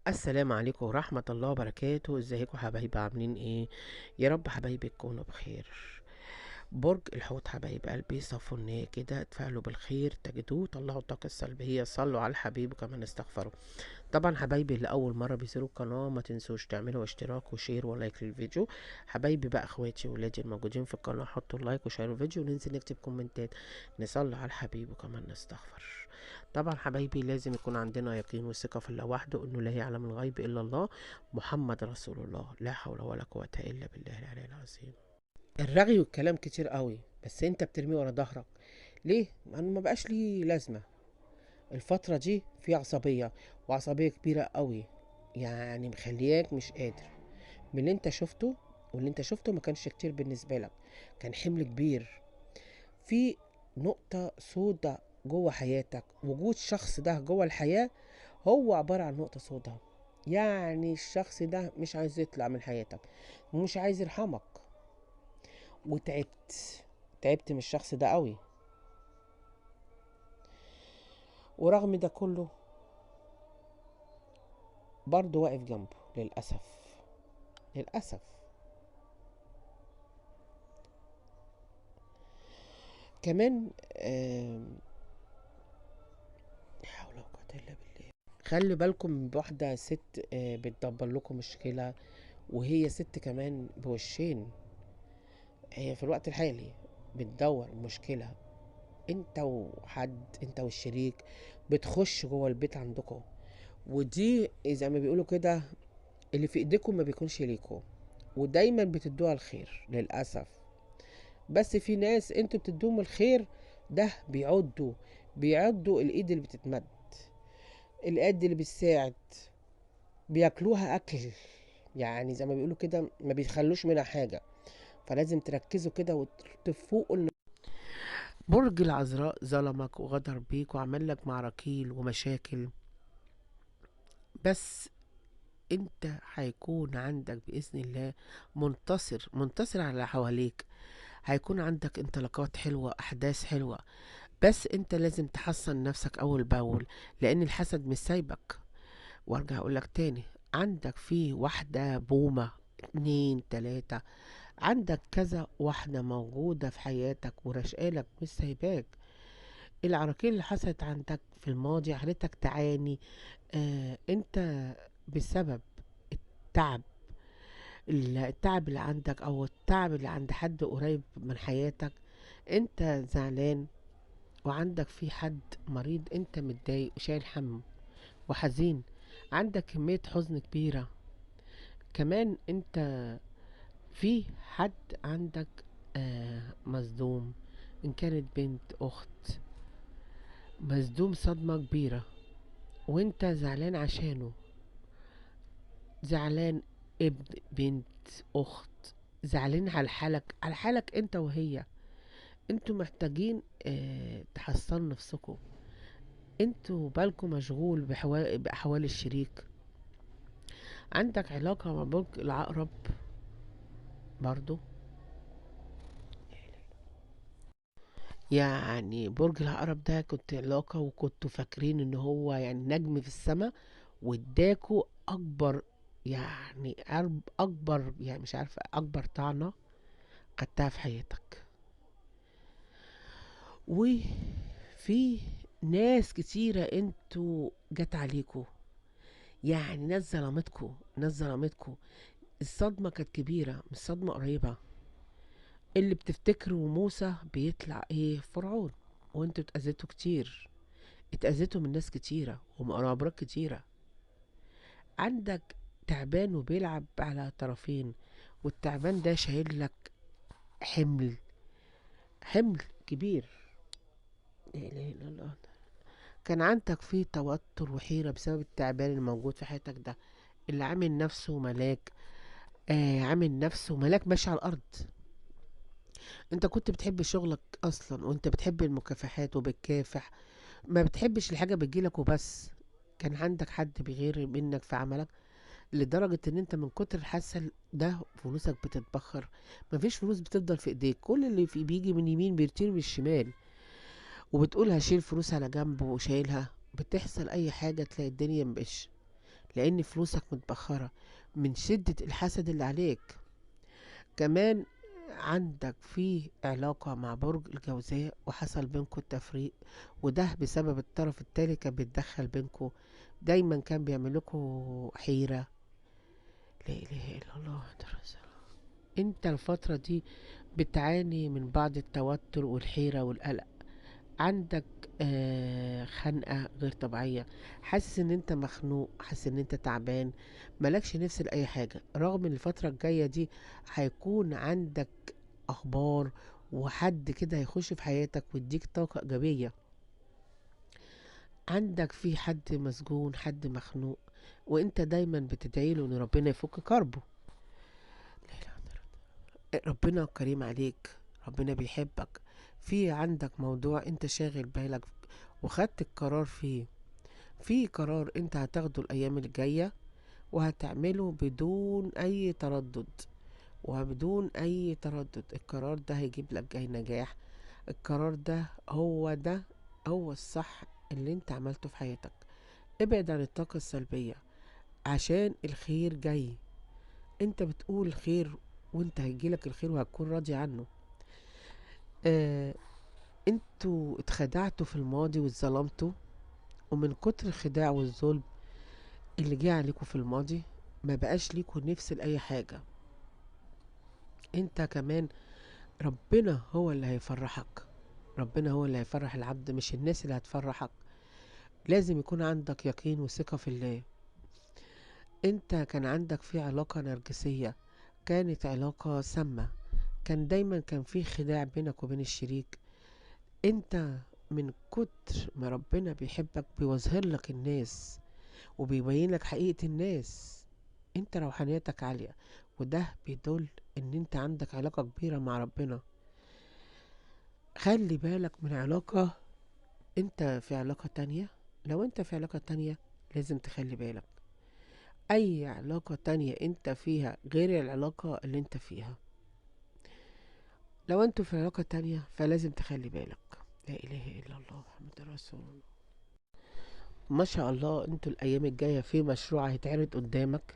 السلام عليكم ورحمة الله وبركاته. ازيكم حبايبي؟ عاملين ايه؟ يا رب حبايبي تكونوا بخير. برج الحوت حبايب قلبي، صفوا النية كده، اتفائلوا بالخير تجدوه، طلعوا الطاقة السلبية، صلوا على الحبيب وكمان استغفروا. طبعا حبايبي اللي اول مرة بيزوروا القناة ما تنسوش تعملوا اشتراك و share و like للفيديو. حبايبي بقى اخواتي ولادي الموجودين في القناة، حطوا ال like وشيروا الفيديو، وننزل نكتب كومنتات، نصلي على الحبيب وكمان نستغفر. طبعا حبايبي لازم يكون عندنا يقين وثقة في الله وحده، انه لا يعلم الغيب الا الله، محمد رسول الله، لا حول ولا قوة الا بالله العلي العظيم. الرغي والكلام كتير قوي، بس انت بترميه ورا ظهرك ليه؟ ما ما بقاش ليه لازمة. الفترة دي في عصبية، وعصبية كبيرة قوي، يعني مخلياك مش قادر من اللي انت شفته، واللي انت شفته ما كانش كتير بالنسبة لك، كان حمل كبير. في نقطة سودة جوه حياتك، وجود شخص ده جوه الحياة هو عبارة عن نقطة سودة. يعني الشخص ده مش عايز يطلع من حياتك، ومش عايز يرحمك، وتعبت، تعبت من الشخص ده قوي. ورغم ده كله برضه واقف جنبه للأسف، للأسف. كمان لا حول ولا قوة إلا بالله. خلي بالكم من واحدة ست بتدبر لكم مشكلة، وهي ست كمان بوشين. هي في الوقت الحالي بتدور مشكلة، انت وحد، انت والشريك، بتخش جوه البيت عندكم، ودي زي ما بيقولوا كده اللي في ايديكم ما بيكونش ليكم، ودايما بتدوها الخير للأسف. بس في ناس انتوا بتدوهم الخير ده بيعضوا الايد اللي بتتمد، الايد اللي بتساعد، بياكلوها اكل، يعني زي ما بيقولوا كده ما بيخلوش منها حاجة. فلازم تركزوا كده وتفوقوا. ان برج العذراء ظلمك وغدر بيك وعمل لك معراكيل ومشاكل، بس انت هيكون عندك بإذن الله منتصر، منتصر على اللي حواليك. هيكون عندك انطلاقات حلوة، أحداث حلوة، بس انت لازم تحصن نفسك أول بأول، لأن الحسد مش سايبك. وارجع أقولك تاني، عندك في واحدة بومة، 2 3، عندك كذا واحدة موجودة في حياتك ورشقالك مش سايباك. العراقيل اللي حصلت عندك في الماضي خلتك تعاني، انت بسبب التعب، التعب اللي عندك او التعب اللي عند حد قريب من حياتك، انت زعلان وعندك في حد مريض، انت متضايق وشايل هم وحزين، عندك كمية حزن كبيرة. كمان انت في حد عندك مصدوم، ان كانت بنت اخت، مصدوم صدمة كبيرة وانت زعلان عشانه، زعلان ابن بنت اخت، زعلان على حالك، على حالك انت وهي. انتوا محتاجين تحصنوا نفسكم. انتوا بالكم مشغول بأحوال الشريك. عندك علاقة مع برج العقرب برضو، يعني برج العقرب ده كنت علاقة وكنتوا فاكرين ان هو نجم في السماء، واداكوا اكبر، يعني اكبر، يعني مش عارفة، اكبر طعنة خدتها في حياتك. وفي ناس كتيرة انتوا جت عليكوا، يعني ناس ظلمتكوا، ناس ظلمتكوا. الصدمة كانت كبيرة، مش صدمة قريبة. اللي بتفتكروا موسى بيطلع ايه؟ فرعون. وانتوا اتأذيتوا كتير، اتأذيتوا من ناس كتيرة ومقربات كتيرة. عندك تعبان وبيلعب على طرفين، والتعبان ده شايل لك حمل، حمل كبير. لا إله إلا الله. كان عندك فيه توتر وحيرة بسبب التعبان الموجود في حياتك ده، اللي عامل نفسه ملاك، عامل نفسه ملاك ماشي على الأرض. انت كنت بتحب شغلك أصلا، وانت بتحب المكافحات وبتكافح، ما بتحبش الحاجة بتجيلك وبس. كان عندك حد بيغير منك في عملك، لدرجة ان انت من كتر الحسد ده فلوسك بتتبخر، مفيش فلوس بتفضل في ايديك، كل اللي في بيجي من يمين بيطير من الشمال، وبتقول هشيل فلوس على جنب وشايلها، بتحصل اي حاجة تلاقي الدنيا مبقاش. لان فلوسك متبخرة من شدة الحسد اللي عليك. كمان عندك فيه علاقة مع برج الجوزاء وحصل بينكم التفريق، وده بسبب الطرف التالت كان بيتدخل بينكم، دايما كان بيعمل لكم حيرة. لا إله إلا الله محمد رسول الله. انت الفترة دي بتعاني من بعض التوتر والحيرة والقلق، عندك خنقة غير طبيعية، حاسس ان انت مخنوق، حاسس ان انت تعبان، مالكش نفس لأي حاجة. رغم ان الفترة الجاية دي هيكون عندك اخبار وحد كده هيخش في حياتك ويديك طاقة ايجابية. عندك في حد مسجون، حد مخنوق، وانت دايما بتدعي له ان ربنا يفك كربه. ربنا كريم عليك، ربنا بيحبك. في عندك موضوع انت شاغل بالك وخدت القرار فيه، في قرار انت هتاخده الايام الجاية وهتعمله بدون اي تردد، وبدون اي تردد القرار ده هيجيب لك جاي نجاح. القرار ده هو ده هو الصح اللي انت عملته في حياتك. ابعد عن الطاقة السلبية عشان الخير جاي. انت بتقول خير وانت هيجيلك الخير وهتكون راضي عنه. انتوا اتخدعتوا في الماضي واتظلمتوا، ومن كتر الخداع والظلم اللي جه عليكوا في الماضي ما بقاش ليكوا نفس لأي حاجة. انت كمان ربنا هو اللي هيفرحك، ربنا هو اللي هيفرح العبد، مش الناس اللي هتفرحك. لازم يكون عندك يقين وثقة في الله. انت كان عندك في علاقة نرجسية، كانت علاقة سامة، كان دايما كان في خداع بينك وبين الشريك. انت من كتر ما ربنا بيحبك بيظهر لك الناس وبيبين لك حقيقة الناس. انت روحانيتك عالية، وده بيدل ان انت عندك علاقة كبيرة مع ربنا. خلي بالك من علاقة، انت في علاقة تانية، لو انت في علاقة تانية لازم تخلي بالك. اي علاقة تانية انت فيها غير العلاقة اللي انت فيها، لو انتوا في علاقة تانية فلازم تخلي بالك. لا اله الا الله محمد رسول الله. ما شاء الله انتوا الايام الجاية في مشروع هيتعرض قدامك.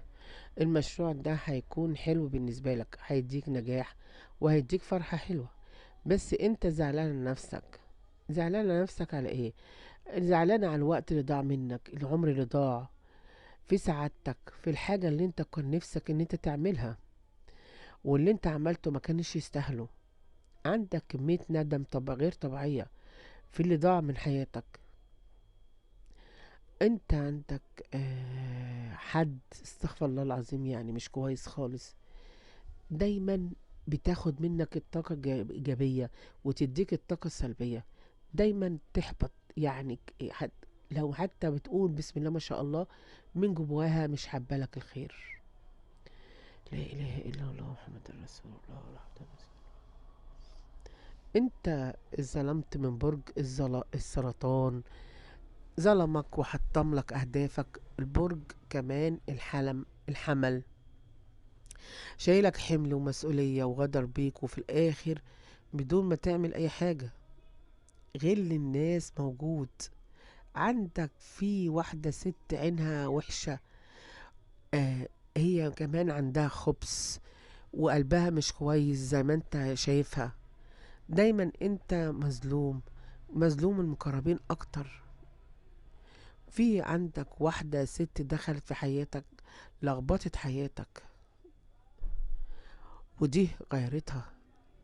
المشروع ده هيكون حلو بالنسبة لك، هيديك نجاح وهيديك فرحة حلوة. بس انت زعلان على نفسك. زعلان على نفسك على ايه؟ زعلان على الوقت اللي ضاع منك، العمر اللي ضاع، في سعادتك، في الحاجة اللي انت كان نفسك ان انت تعملها واللي انت عملته ما كانش يستاهله. عندك كمية ندم غير طبيعية في اللي ضاع من حياتك. انت عندك حد استغفر الله العظيم يعني مش كويس خالص، دايما بتاخد منك الطاقة الإيجابية وتديك الطاقة السلبية، دايما تحبط. يعني لو حتى بتقول بسم الله ما شاء الله من جواها مش حابة لك الخير. لا إله إلا الله محمد رسول الله. انت اتظلمت من برج السرطان، ظلمك وحطم لك أهدافك. البرج كمان الحمل شايلك حمل ومسؤولية وغدر بيك، وفي الآخر بدون ما تعمل أي حاجة. غل الناس موجود عندك. في واحدة ست عينها وحشة، هي كمان عندها خبث وقلبها مش كويس زي ما انت شايفها. دايما انت مظلوم، مظلوم المقربين اكتر. في عندك واحدة ست دخلت في حياتك لخبطت حياتك، ودي غيرتها،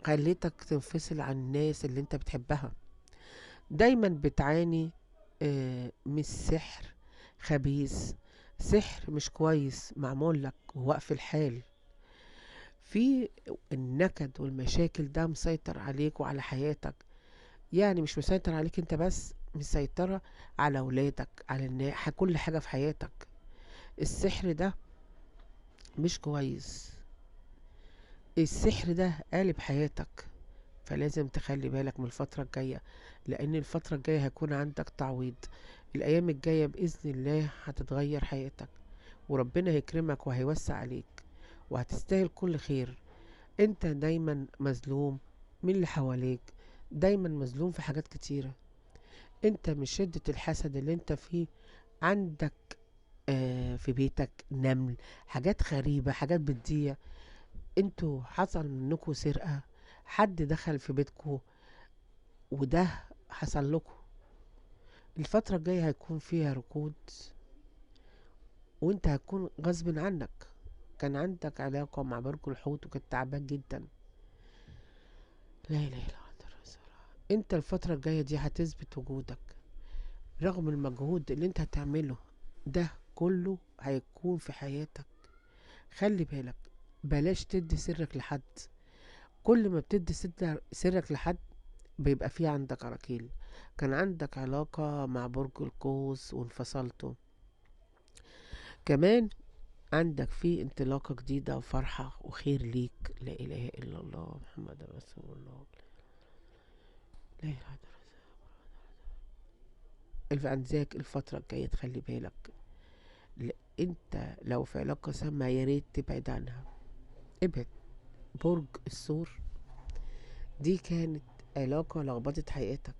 خليتك تنفصل عن الناس اللي انت بتحبها. دايما بتعاني من السحر خبيث، سحر مش كويس معمول لك ووقف الحال. في النكد والمشاكل ده مسيطر عليك وعلى حياتك، يعني مش مسيطر عليك انت بس، مسيطرة على ولادك، على كل حاجة في حياتك. السحر ده مش كويس، السحر ده قالب حياتك، فلازم تخلي بالك من الفترة الجاية، لأن الفترة الجاية هيكون عندك تعويض. الأيام الجاية بإذن الله هتتغير حياتك، وربنا هيكرمك وهيوسع عليك وهتستاهل كل خير. انت دايما مظلوم من اللي حواليك، دايما مظلوم في حاجات كتيرة. انت من شدة الحسد اللي انت فيه عندك في بيتك نمل، حاجات غريبة، حاجات بتضيع. انتوا حصل منكم سرقة، حد دخل في بيتكم وده حصل لكم. الفترة الجاية هيكون فيها ركود، وانت هتكون غصب عنك. كان عندك علاقة مع برج الحوت وكنت تعبان جدا. لا اله الا الله رسول الله. انت الفترة الجاية دي هتثبت وجودك رغم المجهود اللي انت هتعمله ده كله هيكون في حياتك. خلي بالك، بلاش تدي سرك لحد. كل ما بتدي سرك لحد بيبقى في عندك عراكيل. كان عندك علاقة مع برج القوس وانفصلتوا. كمان عندك في انطلاقة جديدة وفرحة وخير ليك. لا إله إلا الله محمد رسول الله. لا إله إلا الله. عندك الفترة الجاية تخلي بالك، انت لو في علاقة سامة يا ريت تبعد عنها، ابعد. برج الثور دي كانت علاقة لخبطت حياتك،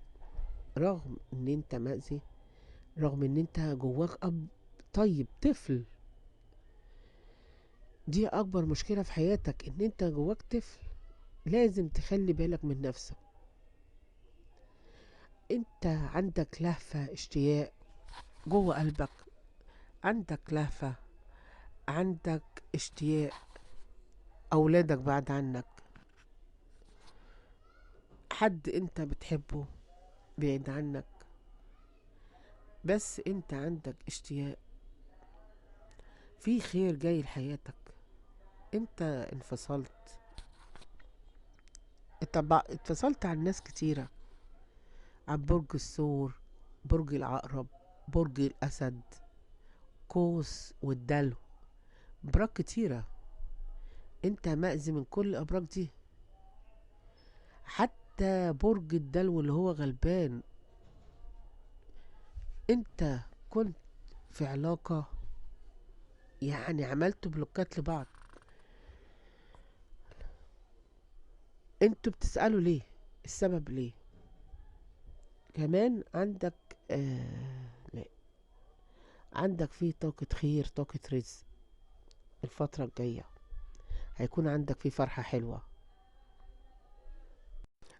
رغم ان انت مأذي، رغم ان انت جواك اب طيب طفل. دي اكبر مشكلة في حياتك، ان انت جواك طفل. لازم تخلي بالك من نفسك. انت عندك لهفة اشتياق جوه قلبك، عندك لهفة، عندك اشتياق اولادك بعد عنك، حد انت بتحبه بعيد عنك، بس انت عندك اشتياق في خير جاي لحياتك. انت انفصلت، اتفصلت عن ناس كتيرة، عن برج الثور، برج العقرب، برج الأسد، قوس والدلو، أبراج كتيرة. انت مأذي من كل الأبراج دي، حتى برج الدلو اللي هو غلبان. انت كنت في علاقة، يعني عملتوا بلوكات لبعض. انتوا بتسألوا ليه؟ السبب ليه؟ كمان عندك لا، عندك فيه طاقة خير، طاقة رزق. الفترة الجاية هيكون عندك فيه فرحة حلوة،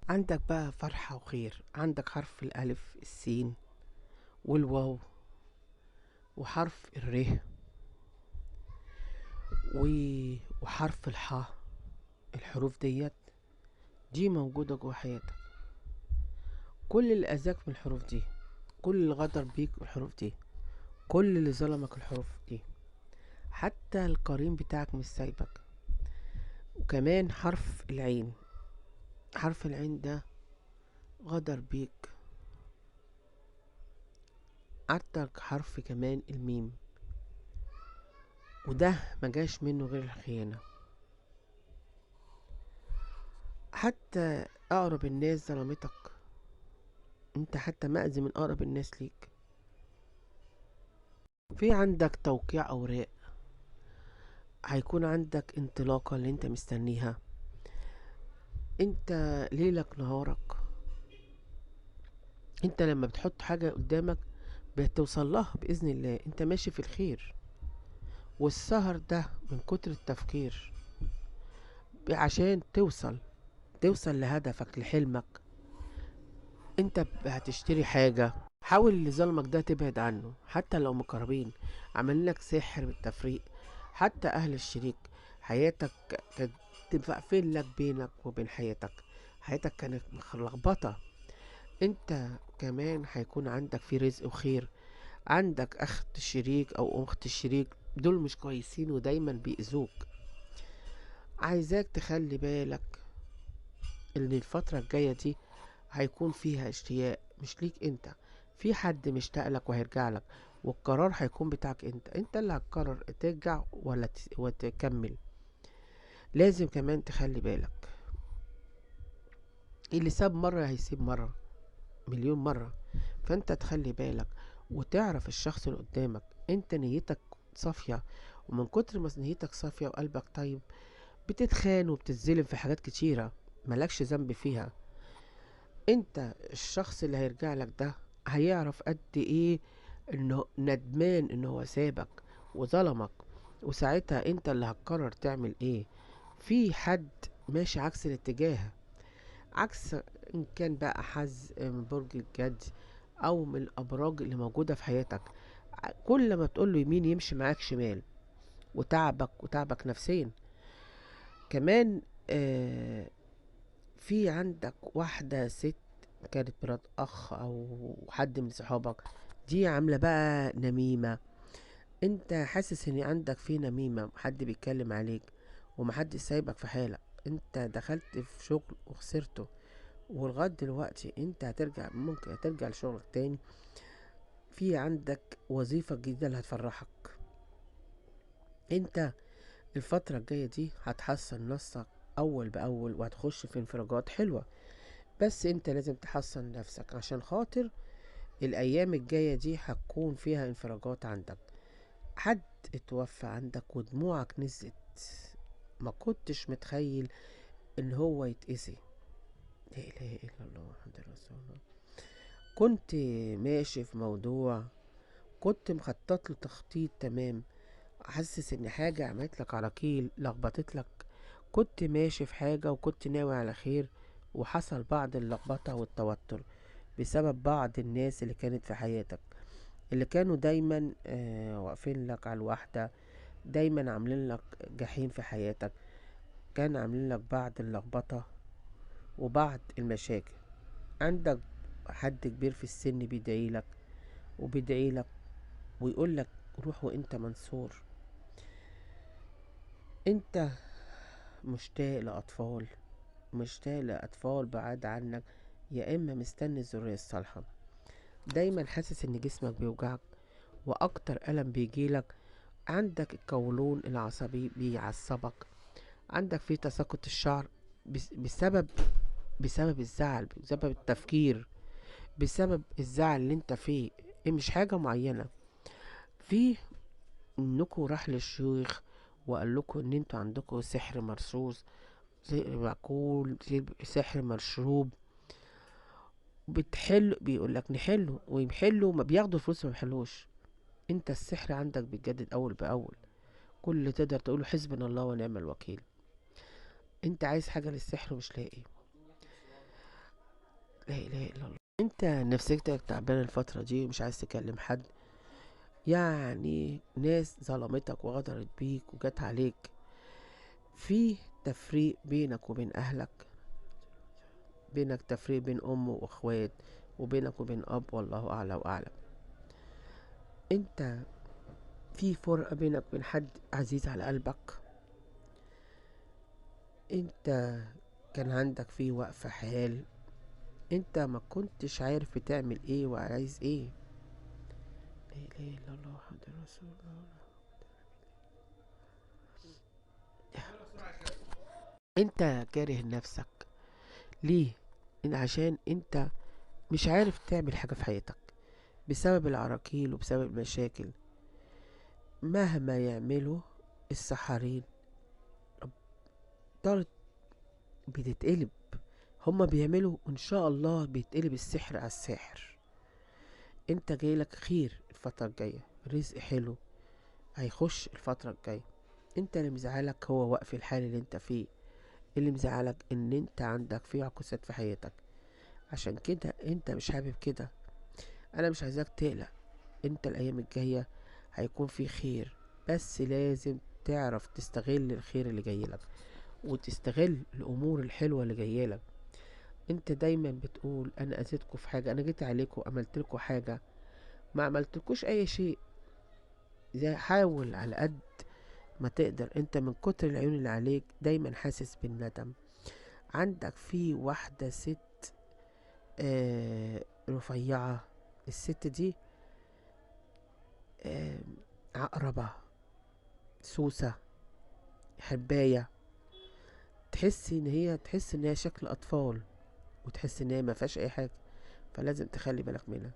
عندك بقى فرحة وخير. عندك حرف الألف، السين والواو، وحرف الر، وحرف الحاء. الحروف ديت دي موجودة جوه حياتك. كل اللي أذاك من الحروف دي، كل اللي غدر بيك الحروف دي، كل اللي ظلمك الحروف دي، حتى القرين بتاعك مش سايبك. وكمان حرف العين، حرف العين ده غدر بيك. عندك حرف كمان الميم، وده ما جاش منه غير الخيانة. حتى أقرب الناس ظلمتك، انت حتى مأذي من أقرب الناس ليك. في عندك توقيع أوراق، هيكون عندك انطلاقة اللي انت مستنيها. انت ليلك نهارك، انت لما بتحط حاجة قدامك بتوصل لها بإذن الله. انت ماشي في الخير، والسهر ده من كتر التفكير عشان توصل لهدفك، لحلمك. انت هتشتري حاجة، حاول اللي ظلمك ده تبعد عنه، حتى لو مقربين عمل لك سحر بالتفريق. حتى اهل الشريك، حياتك كانت تقفل لك بينك وبين حياتك، حياتك كانت ملخبطة. انت كمان هيكون عندك في رزق وخير. عندك اخت الشريك او اخت الشريك، دول مش كويسين ودايما بيأذوك. عايزاك تخلي بالك ان الفترة الجاية دي هيكون فيها اشتياق مش ليك انت، في حد مشتاق لك وهيرجع لك، والقرار هيكون بتاعك انت، انت اللي هتقرر ترجع ولا وتكمل. لازم كمان تخلي بالك، اللي ساب مرة هيسيب مرة، مليون مرة. فانت تخلي بالك وتعرف الشخص اللي قدامك. انت نيتك صافية، ومن كتر ما نيتك صافية وقلبك طيب بتتخان وبتتظلم في حاجات كتيرة مالكش ذنب فيها. انت الشخص اللي هيرجع لك ده هيعرف قد ايه انه ندمان ان هو سابك وظلمك، وساعتها انت اللي هتقرر تعمل ايه. في حد ماشي عكس الاتجاه، عكس ان كان بقى حز من برج الجدي او من الابراج اللي موجودة في حياتك. كل ما تقول له يمين يمشي معاك شمال، وتعبك وتعبك نفسيا كمان. في عندك واحدة ست كانت مرات اخ او حد من صحابك، دي عاملة بقى نميمة. انت حاسس ان عندك في نميمة، حد بيتكلم عليك ومحدش سايبك في حالك. انت دخلت في شغل وخسرته، ولغاية دلوقتي انت هترجع، ممكن هترجع لشغلك تاني. في عندك وظيفة جديدة اللي هتفرحك. انت الفترة الجاية دي هتحسن نفسك اول باول، وهتخش في انفراجات حلوة، بس انت لازم تحسن نفسك عشان خاطر الايام الجاية دي هتكون فيها انفراجات عندك. حد اتوفى عندك ودموعك نزلت، ما كنتش متخيل ان هو يتأذي. لا اله الا الله محمد رسول الله. كنت ماشي في موضوع، كنت مخطط له تخطيط تمام، حاسس ان حاجة عملت لك عراقيل، لخبطت لك. كنت ماشي في حاجة وكنت ناوي على خير، وحصل بعض اللخبطة والتوتر بسبب بعض الناس اللي كانت في حياتك، اللي كانوا دايما واقفين لك على الواحدة، دايما عاملين لك جحيم في حياتك، كان عاملين لك بعض اللخبطة وبعض المشاكل. عندك حد كبير في السن بيدعي لك وبيدعي لك ويقول لك روح وانت منصور. انت مشتاق لأطفال، مشتاق لأطفال بعاد عنك، يا إما مستني الذرية الصالحة. دايما حاسس ان جسمك بيوجعك، واكتر ألم بيجيلك عندك القولون العصبي بيعصبك، عندك في تساقط الشعر بسبب الزعل، بسبب التفكير، بسبب الزعل اللي انت فيه، مش حاجة معينة. في انكم راح للشيخ وقال لكم ان انتوا عندكم سحر مرصوص، سحر معقول، سحر مشروب، بتحل، بيقول لك نحله ويحله، ما بياخدوا فلوس ما بيحلوش. انت السحر عندك بيتجدد اول باول، كل اللي تقدر تقوله حسبنا الله ونعم الوكيل. انت عايز حاجة للسحر ومش لاقي. لا اله الا الله. انت نفسيتك تعبانة الفترة دي ومش عايز تكلم حد، يعني ناس ظلمتك وغدرت بيك وجت عليك. في تفريق بينك وبين اهلك، بينك تفريق بين ام واخوات، وبينك وبين اب، والله اعلى واعلم. انت في فرقة بينك وبين حد عزيز على قلبك. انت كان عندك فيه وقفة حال، انت ما كنتش عارف بتعمل ايه وعايز ايه. لا اله الا الله محمد رسول الله. انت كاره نفسك ليه؟ إن عشان انت مش عارف تعمل حاجة في حياتك بسبب العراقيل وبسبب المشاكل. مهما يعملوا السحارين طارت بتتقلب، هما بيعملوا وان شاء الله بيتقلب السحر على الساحر. انت جايلك خير الفترة الجاية، رزق حلو هيخش الفترة الجاية. انت اللي مزعلك هو وقف الحال اللي انت فيه، اللي مزعلك ان انت عندك فيه عكوسات في حياتك، عشان كده انت مش حابب كده. انا مش عايزاك تقلق، انت الايام الجاية هيكون في خير، بس لازم تعرف تستغل الخير اللي جايلك وتستغل الامور الحلوة اللي جايلك. انت دايما بتقول انا اذيتكم في حاجة، انا جيت عليكم عملت لكم حاجة، ما عملتلكوش اي شيء. زي حاول على قد ما تقدر، انت من كتر العيون اللي عليك دايما حاسس بالندم. عندك في واحدة ست رفيعة، الست دي عقربة، سوسة، حرباية، تحس ان هي شكل اطفال، وتحس ان هي ما فيهاش اي حاجة، فلازم تخلي بالك منها.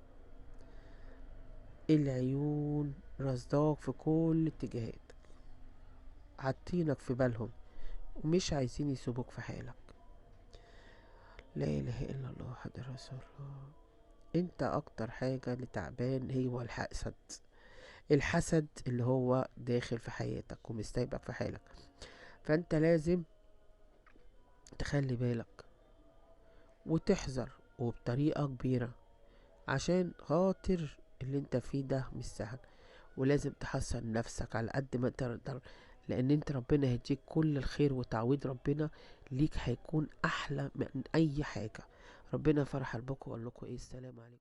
العيون رصداك في كل اتجاهات، حاطينك في بالهم ومش عايزين يسيبوك في حالك. لا اله الا الله محمد رسول الله. انت اكتر حاجة اللي تعبان هو الحسد، الحسد اللي هو داخل في حياتك ومستيبك في حالك. فانت لازم تخلي بالك وتحذر وبطريقة كبيرة عشان خاطر اللي انت فيه ده مش سهل، ولازم تحصن نفسك على قد ما تقدر، لان انت ربنا هيديك كل الخير، وتعويض ربنا ليك هيكون احلى من اي حاجة. ربنا فرح قلبكم وقال لكم ايه، السلام عليكم.